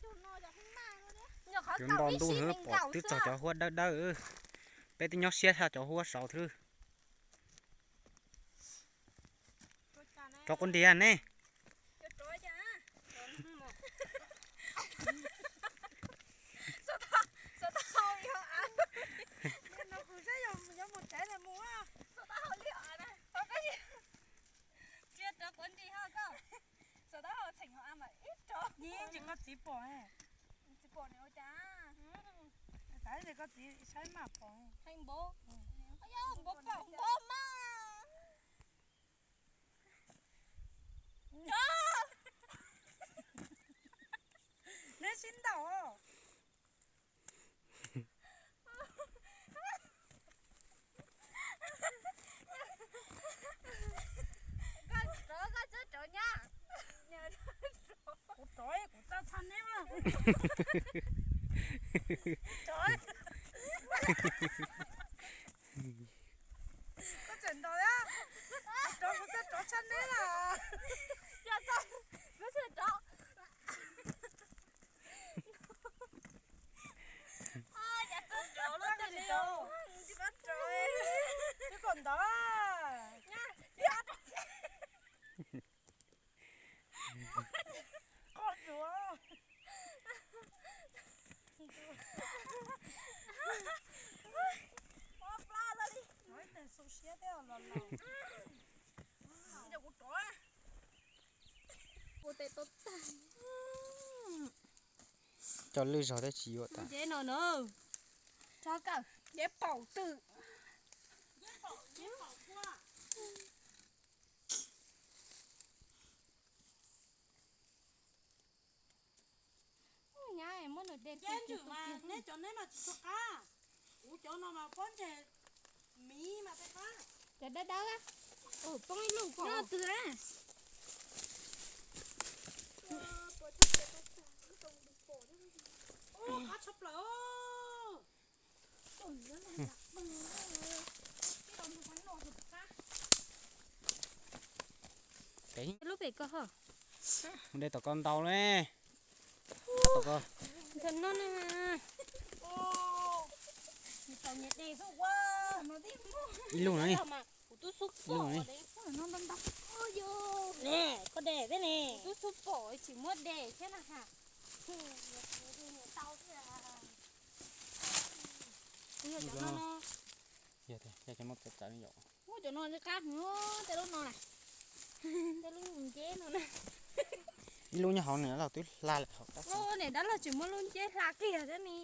Cov no cov hoob mag no. Cov nto ntuj no pom twb txog cov huab dawb dawb. Peb twb nyob siab tshaj cov huab saud thiab. Rov quav nrig ne. Tsis koj txiv pom, txiv pom ne ua cas? Tab sis koj txiv saib maj pom. Heev npaum, npaum pom npaum mas. Neb sib ntaus. Koj rov, koj txhob rov nyab. Kuv rov, kuv txaj txhaj neb mas. Rov. Koj tseem ntaus thiab. Rov, kuv txaj rov tshaj neb lawm. Yog txaj, kuv txaj rov. Twb kom ntawd. Qoj duav. Ib teg xu siab thiab los laus. Coj lwj zog thiab tsis yuav tas. Nceb no na. Tso kawm nceb paum twm. Nyab muab nws de. Nceb ntswm mas neb cov neb mas tsis tshua qab. Kuv cov no mas pob ntseg miv mas peb qab. Cov dawb dawb. Poob ib lub ko twg a. Qab tshaj plaws. Lub pem ko ho. Mus de tom ko ntau ne. Tom ko. Ntawm no na. Ib lub no. Kuv twb xub pom ne, koj de thiab ne. Kuv twb xub pom tsis muab de thiab na ha. Kuv yog cov no no. Yog cov no txawv txawv yom. Ua cov no qab heev, tej lub no na. Tej lub nceb no na. Ib lub nyob hauv ne los twb hla lawm hauv qab. Ua niam dab laug tsis muab lub nceb hla kiag thiab ni.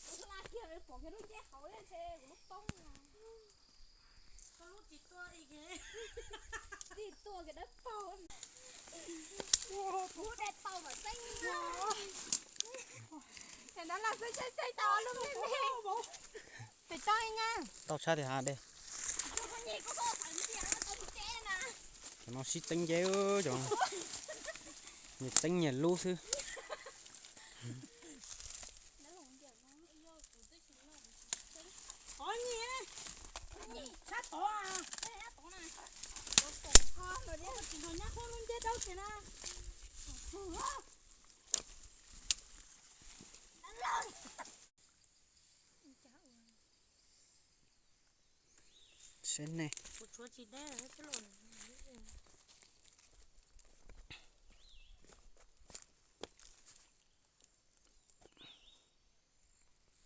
Kuv hla kiag pom kiag lub nceb hauv ntshe kuv lub poob. Koj lub tsis tuaj ib ke. Tsis tuaj kiag dawb paug. Kuv dawb paug mas xeeb. Niam dab laug xeeb xeeb xeeb tau lub me me. Pem toj ib nyab. Tau tshab tiag ha de. Cov no sib txeeb nceb, cov no nyias txeeb nyias lub xwb. Tov nyias, sab tod, tsis nrog nyab Huab lub nceb dawb kiag na. Seb ne.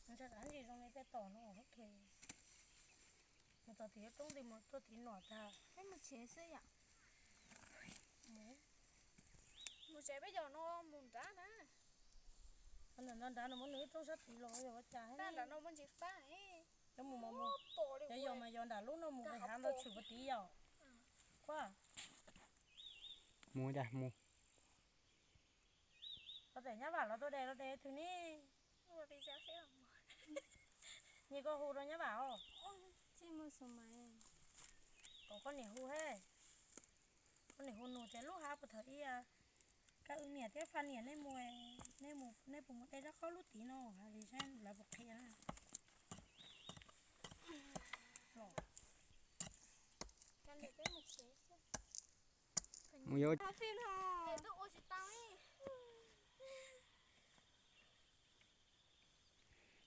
Ntshai tsam ntsis zoo li tej tom no, ok. Mus txog tim roob tid mus tuaj tim no tag. Peb mus tsev xwb yom. Mus tsev peb cov no mus nrad na. Nrad no muab nws ib roob sab tid los yog ua cas nrad no muaj ntsis fab. Cov mus mas mus, cov yog mas yog nram lub no mus nqis hav ntau tshwm puag tid yom. Khuaj. Mus cas mus. Los pem nyab vam los tuaj de los de twg ne. Nyias koj hu rau nyab vam os. Kom koj niam hu he. Koj niam hu nus tias lub hav puag thaum ub, koj wb niam thiab Faj niam nej mus, nej puas mus de rab qhaub lub tid no, hais li saib lawv puas qhia na. Los, peb mus tsev.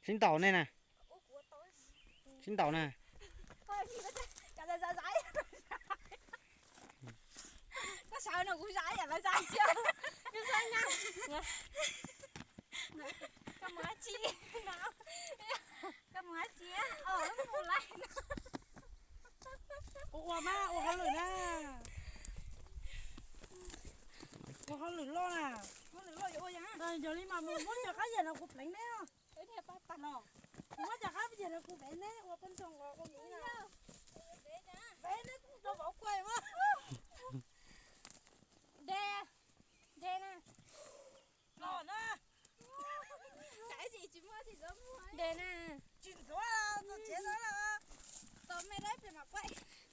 Sib ntaus ne na. Sib ntaus na. Koj sawv no kuv zais yam lawv zais xwb. Koj mus dab tsi no? Koj mus dab tsi? Ua mas ua hauj lwm na. Ua hauj lwm loj na. Yog li mas mus muab cov qab yam no kuv pleev neb os. Kuv muab cov qab yam no kuv pleev neb ua poj ntxoog ua miv na. Pleev neb kuj rau vauv kuaj mas. De, de na. Los na. De na. Tsis ntxuav, txog tsev lawm.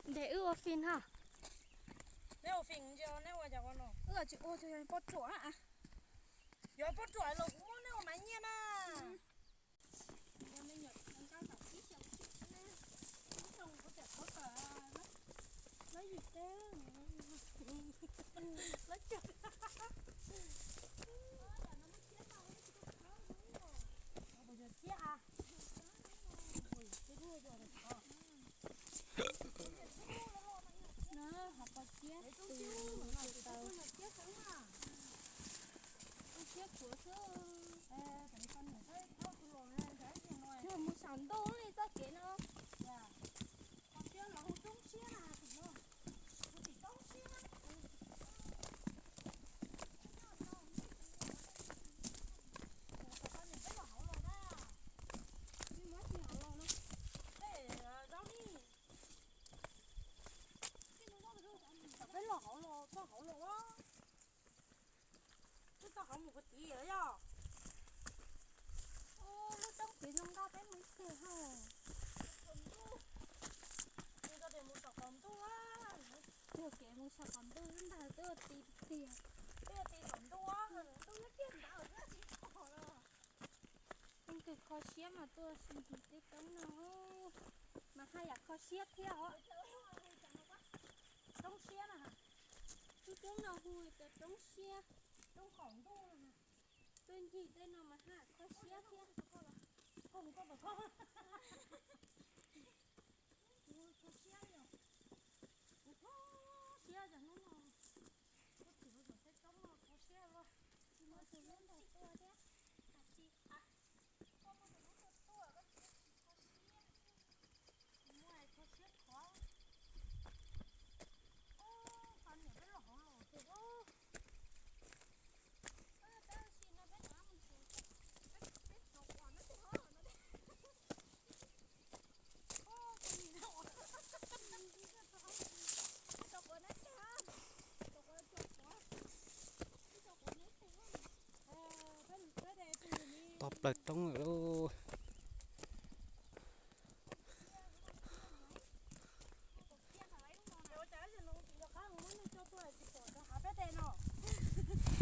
Ntes wb ua fij no. Neb ua fij ntsia neb ua cas ua no. Wb tsis ua, yog poj ruam na. Yog poj ruam los kuv muab neb ua maiv nyiaj na. Mus saum ntuj li txoj kev no. Peb los hauv los, txog hauv los. Twb txog qhov mus puag tid lawm yog. Lub roob tid zoo nkauj peb mus ib teg hauj. Mus saum qaum ntuj, mus saum qaum ntuj ntag twb ua ti tiag. Twb ua ti saum ntuj, ntuj nyob kiag ntawd tsis pom los. Leej twg kho siab mas tuaj sib nrug tej roob no, mas haj yam kho siab thiab os. Roob siab na, lub roob no hu cov roob siab, roob qaum ntuj, tuaj ncig tej no mas haj kho siab thiab. Kho siab yog, kuv kho siab yog hnub no, kuv tsis ua tej roob no kho siab los, tsis muaj tus lub ntawd tuaj thiab, hais tsis, koj muaj tus lub ntawd tuaj koj tsis kho siab, muaj kho siab qhov, ub, qhov niam peb los hauv los tus ub. Toj plaws roob lawm lauj.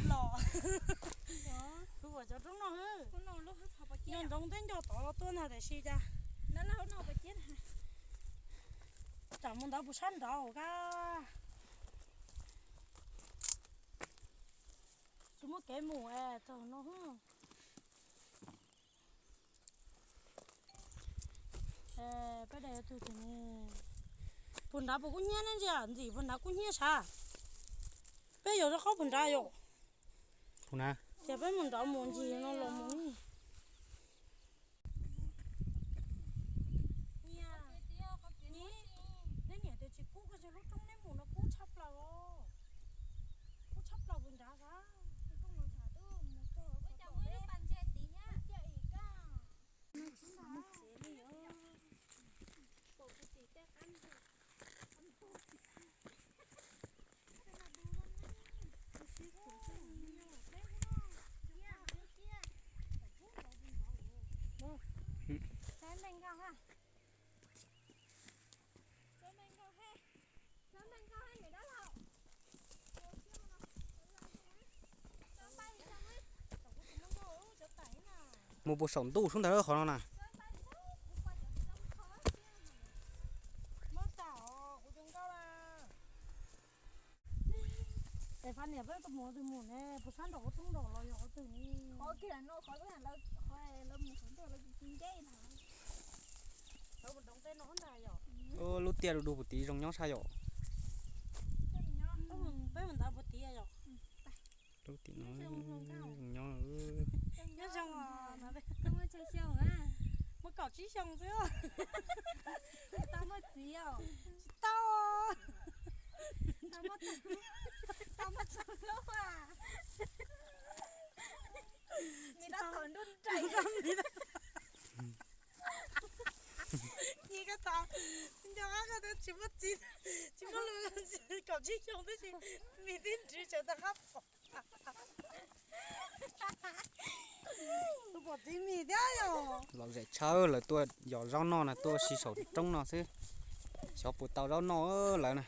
Los, kuv ua cov roob no, nco ntsoov twb nco tod los tuaj ntag tiam sis cas tsam mus ntawd puas sab nraud kab. Tsis muaj kev mus es txog no. Peb de tug, puag nrad puas kub hnyiab ne, ntsia ntxim puag nrad kub hnyiab sav. Peb yuav rau qhov puag nrad yom. Ces peb mus nrad mus ncig no los mus. Neb niam tias tsis kub, koj yog lub roob neb mus no kub tshaj plaws os. Kub tshaj plaws puag nrad sav. Saib npe nkauj ha. Saib npe nkauj ha, saib npe nkauj ha niam dab laug. Mus puag saum ntuj sub ntawd qhov no na. Muab tau kuv cov nkauj la. Niam peb tus muam tus mus ne, puas sab nraum ua toob nraum los yog qhov twg ne? Qhov kiag no qhov lawv mus qhov ntej lawv tsis nce na. Lawv mus doov tej no ntag yom. Lub tiaj du du puag tid zoo nyob sab yom. Peb mus ntawd puag tid yom. Lub tim no zoo nyob. Nyob zoo. Muaj kaum tsib xyoo xwb. Tau muaj txiv os? Tsis tau. Tau muaj txog hlub a. Nws tab tom nruj nraim. Nws tab tom, nws tab tom, nco qab ko tsis muaj txiv, tsis muaj lus, kaum tsib xyoo twb tsis, nws twb nrhiav tseem tau qab pom. Pom txiv mis thiab yom. Lom zem tshaj, lawv tuaj yos zaub noj na, tuaj si saum roob no xwb. Xyov puas tau zaub noj lawv na.